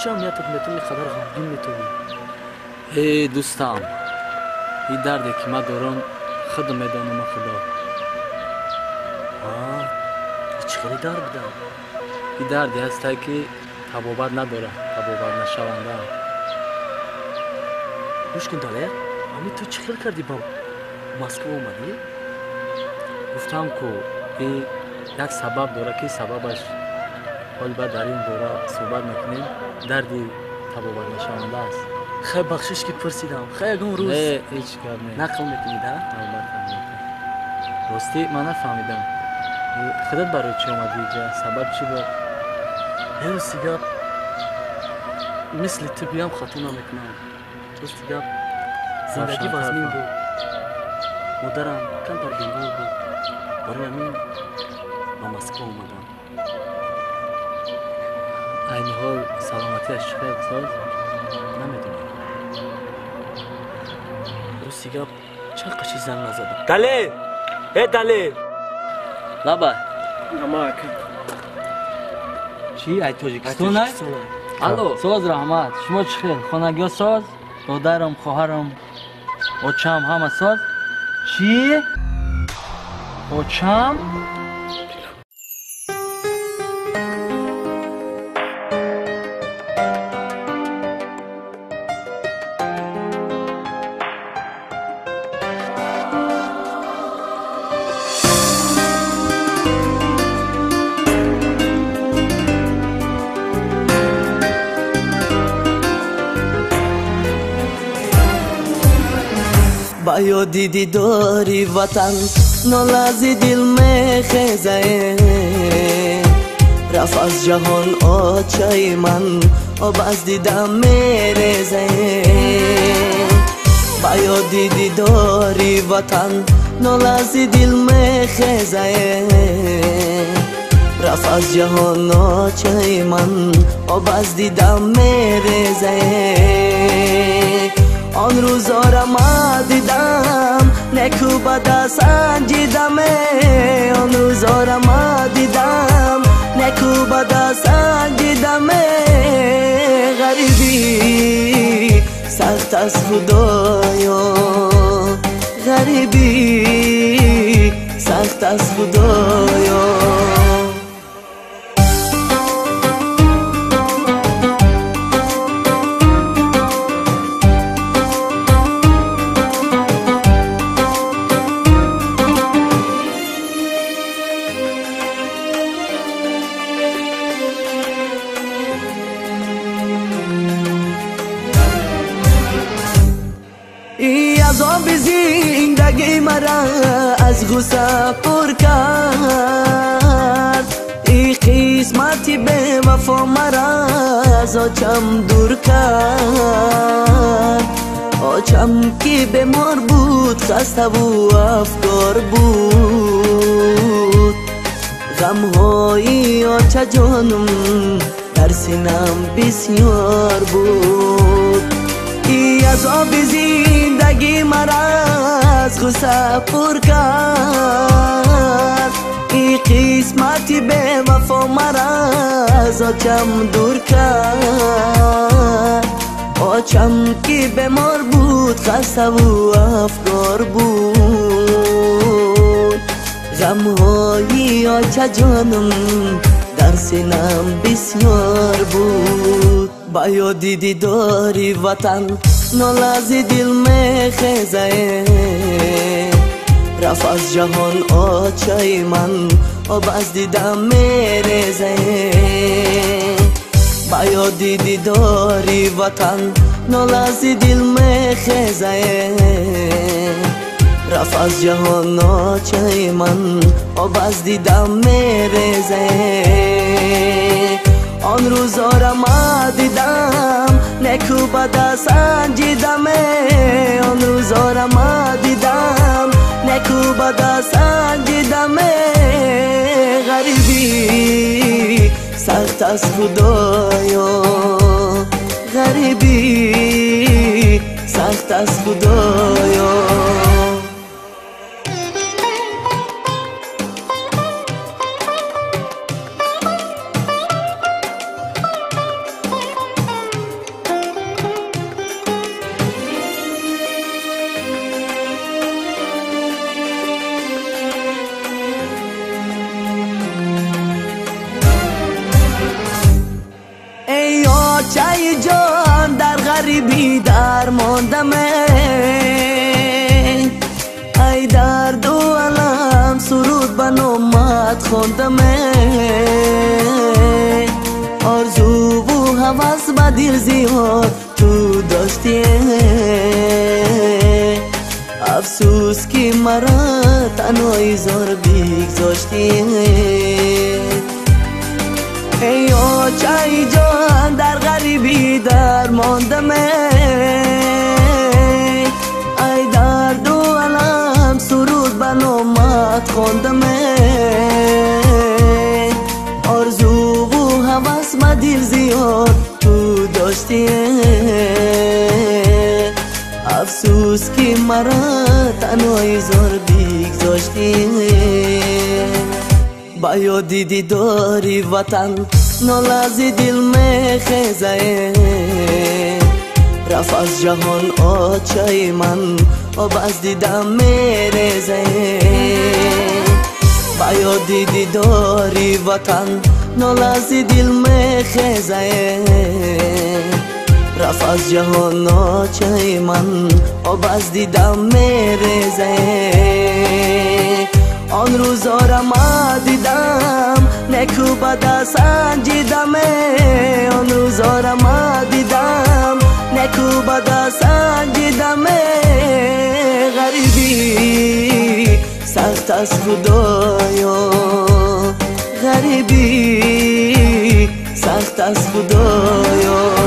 Чӣ аҳамиятат метавонӣ қадар ғамгин метавонӣ? Эй дӯстам, ин дарде ки ман дорам худам медонам, худо. Чӣ хеле дард буда? Ин дарде ҳастай ки табобат надорад, табобат нашаванда. Гӯш кун, Далер, ами ту чӣ хел кардӣ ба Москва омадӣ? Гуфтам ку ин як сабаб дорад ки сабабаш ҳоли баъд дар ин бора суҳбат мекунем. Дарди табобат нашаванда аст. Хай, бахшиш ки пурсидам. Хай, ягон рӯз не, ҳеҷ гап не. Нақл мекунӣ, да? Албатта, албатта. Ростӣ ман нафаҳмидам, худат барои чӣ омадӣ инҷа? Сабаб чӣ буд? Рости гап, мисли ту биям хато намекунам. Рости гап, зиндагӣ вазмин буд, модарам камтар бемор буд, барои ҳамин ба Москва омадам. Айни ҳол саломатиаш чӣ хел, соз? Намедонам, рости гап, чанд қаши занг назадам. Далер, э Далер! Лабай. Ама Чӣ, ай Тоҷикистон ай? Алло, соз, раҳмат. Шумо чӣ хел? Хонагиҳо соз? Додарам, хоҳарам, очам ҳама соз? Чӣ? Очам? Ба ёди дидори ватан нолази дил мехезае. Рафт аз ҷаҳон очаи ман, об аз дидам мерезае. Ба ёди дидори ватан нолази дил мехезае. Рафт аз ҷаҳон очаи ман, об аз дидам мерезае. Он рӯзора ма дидам, неку бада санҷидаме. Он рӯзора ма дидам, неку бада санҷидаме. Ғарибӣ сахт аст, худоё, ғарибӣ сахт аст, худоё. Азоби зиндагӣ мара аз ғусса пур кард, и қисмати бевафо мара аз очам дур кард. Очам ки бемор буд, хаставу афкор буд, ғамҳои очаҷонум дар синам бисёр буд. Азоби зиндагӣ мара аз ғусса пур кард, и қисмати бевафо мара аз очам дур кард. Очам ки бемор буд, хаставу афкор буд, ғамҳои очаҷонум дар синам бисёр буд. Ба ёди дидори ватан нолази дил мехезае. Рафт аз ҷаҳон очаи ман, об аз дидам мерезае. Ба ёди дидори ватан нолази дил мехезае. Рафт аз ҷаҳон очаи ман, об аз дидам мерезае. Он рӯзора ма дидам, неку бада санҷидаме. Он рӯзора ма дидам, неку бада санҷидаме. Ғарибӣ сахт аст, худоё, ғарибӣ сахт аст, худоё. очаи ҷон дар ғарибӣ дар мондаме ай дарду алам суруд ба номат хондаме орзуву ҳавас ба дил зиёд ту доштӣ афсӯс ки мара танҳои зор бигзоштӣ эй очаи ҷон дар ғарибӣ дар мондаме ай дарду алам суруд ба номат хондаме орзуву ҳавас ба дил зиёд ту доштӣ афсӯс ки мара танҳои зор бигзоштӣ ба ёди дидори ватан нолази дил мехезае рафт аз ҷаҳон очаи ман об аз дидам мерезае ба ёди дидори ватан нолази дил мехезае рафт аз ҷаҳон очаи ман об аз дидам мерезае он рӯзора ма дидам неку бада санҷидаме он рӯзора ма дидам неку бада санҷидаме ғарибӣ сахт аст худоё ғарибӣ сахт аст худоё.